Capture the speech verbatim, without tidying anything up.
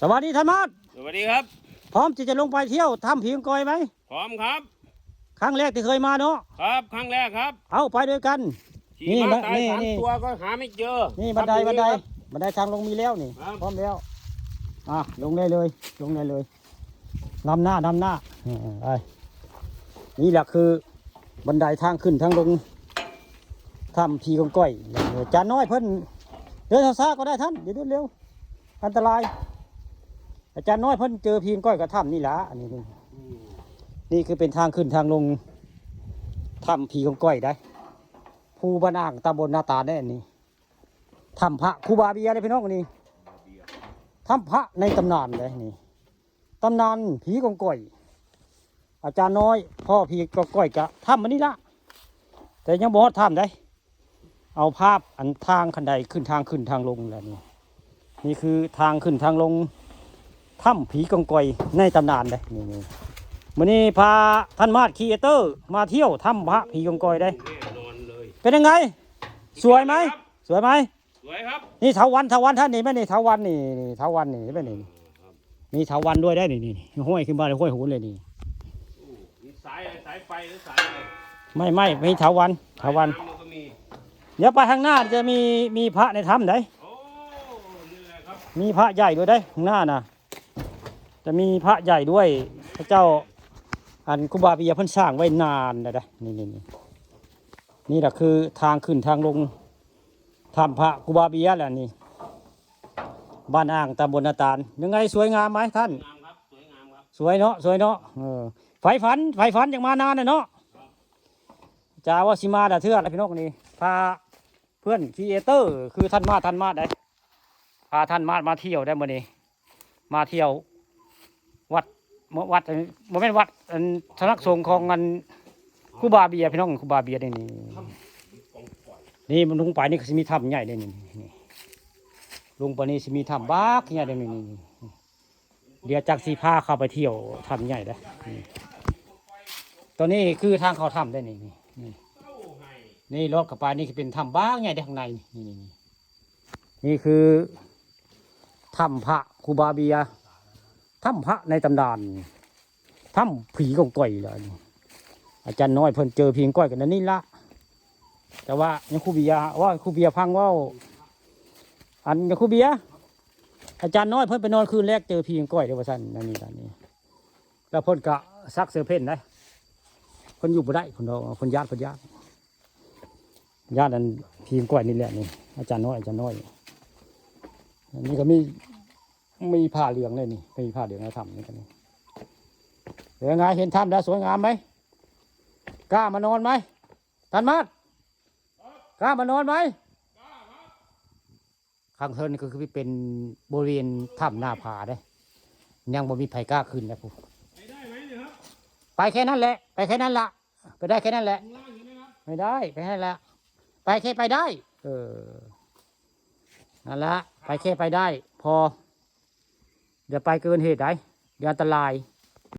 สวัสดีท่านมอด สวัสดีครับ พร้อมที่จะลงไปเที่ยวถ้ำผีกองกอยไหม พร้อมครับ ครั้งแรกที่เคยมาเนาะ ครับ ครั้งแรกครับ เอาไปด้วยกัน ขี่ นี่ มา มา ตาย นี่ สาม นี่ ตัวก็หาไม่เจอ นี่บันได ครับ บันได นี่ครับ บันไดทางลงมีแล้วนี่ ครับ พร้อมแล้ว อ่ะ ลงได้เลย ลงได้เลย นำหน้านำหน้า เออ ไป นี่แหละคือบันไดทางขึ้นทางลงถ้ำผีกองกอย อาจารย์น้อยเพิ่นเดินช้าๆก็ได้ท่าน อย่าเดินเร็ว อันตราย อาจารย์น้อยเพิ่นเจอผีกองกอยกับถ้ำนี่ล่ะ อันนี้นี่ อืม นี่คือเป็นทางขึ้นทางลงถ้ำผีกองกอยได้ ภูบ้านอ่าง ตำบลนาตาลได้อันนี้ ถ้ำพระครูบาเบียเลยพี่น้อง อันนี้ ถ้ำพระในตำนานเลยนี่ ตำนานผีกองกอย อาจารย์น้อย พ่อผีกองกอยกะถ้ำอันนี้ละ แต่ยังบ่ฮอดถ้ำได้ เอาภาพอันทางคันไดขึ้น ทางขึ้นทางลงแล้วนี่ นี่คือทางขึ้นทางลงถ้ำผีกองกอยในตำนานเลย นี่ นี่ มื้อนี้พาท่านมาดครีเอเตอร์มาเที่ยวถ้ำพระผีกองกอยได้ แน่นอนเลย เป็นยังไง สวยไหม ครับ สวยไหม สวยครับ นี่เถาวัลย์ เถาวัลย์ท่านนี่ไหมนี่ เถาวัลย์นี่ นี่เถาวัลย์นี่ไหมนี่ ครับ มีเถาวัลย์ด้วยได้นี่ นี่ นี่ ห้อยขึ้นมาเลย ห้อยโหนเลยนี่ โอ้ มีสายอะไร สายไฟหรือสายอะไร ไม่ ไม่ มีเถาวัลย์ เถาวัลย์ สายน้ำมันก็มี เดี๋ยวไปข้างหน้าจะมี มีพระในถ้ำได้ โอ้ นี่แหละครับ มีพระใหญ่ด้วยได้ ข้างหน้านะ จะมีพระใหญ่ด้วย พระเจ้า อันครูบาเบียเพิ่นสร้างไว้นานแล้วนะ นี่ นี่ นี่ นี่แหละคือทางขึ้นทางลงถ้ำพระครูบาเบียแหละนี่ บ้านอ่าง ตำบลนาตาล ยังไง สวยงามไหมท่าน งามครับ สวยงามครับ สวยเนาะ สวยเนาะ เออ ใฝ่ฝัน ใฝ่ฝันอยากมานานน่ะเนาะ จ๋าว่าสิมาแต่เทื่อละพี่น้องนี่ พาเพื่อนครีเอเตอร์ คือท่านมาด ท่านมาดได้ พาท่านมาดมาเที่ยวได้มื้อนี้ มาเที่ยว วัด วัด บ่แม่นวัด อันสำนักสงฆ์ของอันครูบาเบีย พี่น้อง ครูบาเบียนี่ นี่ นี่มันลงไปนี่ก็สิมีถ้ำใหญ่เลยนี่ นี่ ลงไปนี่สิมีถ้ำบักใหญ่เลยนี่ นี่ นี่ เดี๋ยวจักสิพาเข้าไปเที่ยวถ้ำใหญ่เด้อ นี่ ตอนนี้คือทางเข้าถ้ำได้อนี่ นี่ นี่ นี่ลอดเข้าไปนี่คือเป็นถ้ำบักใหญ่เด้อข้างในนี่ นี่ นี่ นี่ นี่คือถ้ำพระครูบาเบีย ถ้ำพระในตำนาน ถ้ำผีกองกอยเลยนี่ อาจารย์น้อยเพิ่นเจอผีกองกอยกันนั่นนี่ละ แต่ว่ายังครูเบียร์ว่า ครูเบียร์ฟังเว้า อันยังครูเบียร์ อาจารย์น้อยเพิ่นไปนอนคืนแรกเจอผีกองกอยเด้อว่าซั่น นั่นนี่ นั่นนี่ แล้วเพิ่นก็ซักเสื้อเพ่นได้ เพิ่นอยู่บ่ได้ เพิ่นว่า เพิ่นย้าน เพิ่นย้าน ย้านอันผีกองกอยนี่แหละนี่ อาจารย์น้อย อาจารย์น้อย อันนี้ก็มี มีผ้าเหลืองเลยนี่ มีผ้าเหลืองในถ้ำนี่กันนี่ เป็นไง เห็นถ้ำแล้วสวยงามไหม กล้ามานอนไหม ท่านมาด กล้ามานอนไหม ข้างเทิงนี่ก็คือเป็นบริเวณถ้ำหน้าผาเด้ ยังบ่มีไผกล้าขึ้นนะผู้ ไปได้ไหมเนี่ยครับ ไปแค่นั้นแหละ ไปแค่นั้นละ ไปได้แค่นั้นแหละ ข้างล่างใช่ไหมครับ ไม่ได้ ไปแค่นั้นแหละ ไปแค่ไปได้ เออ นั่นละ ไปแค่ไปได้ พอ อย่าไปเกินเหตุใด เดี๋ยวอันตราย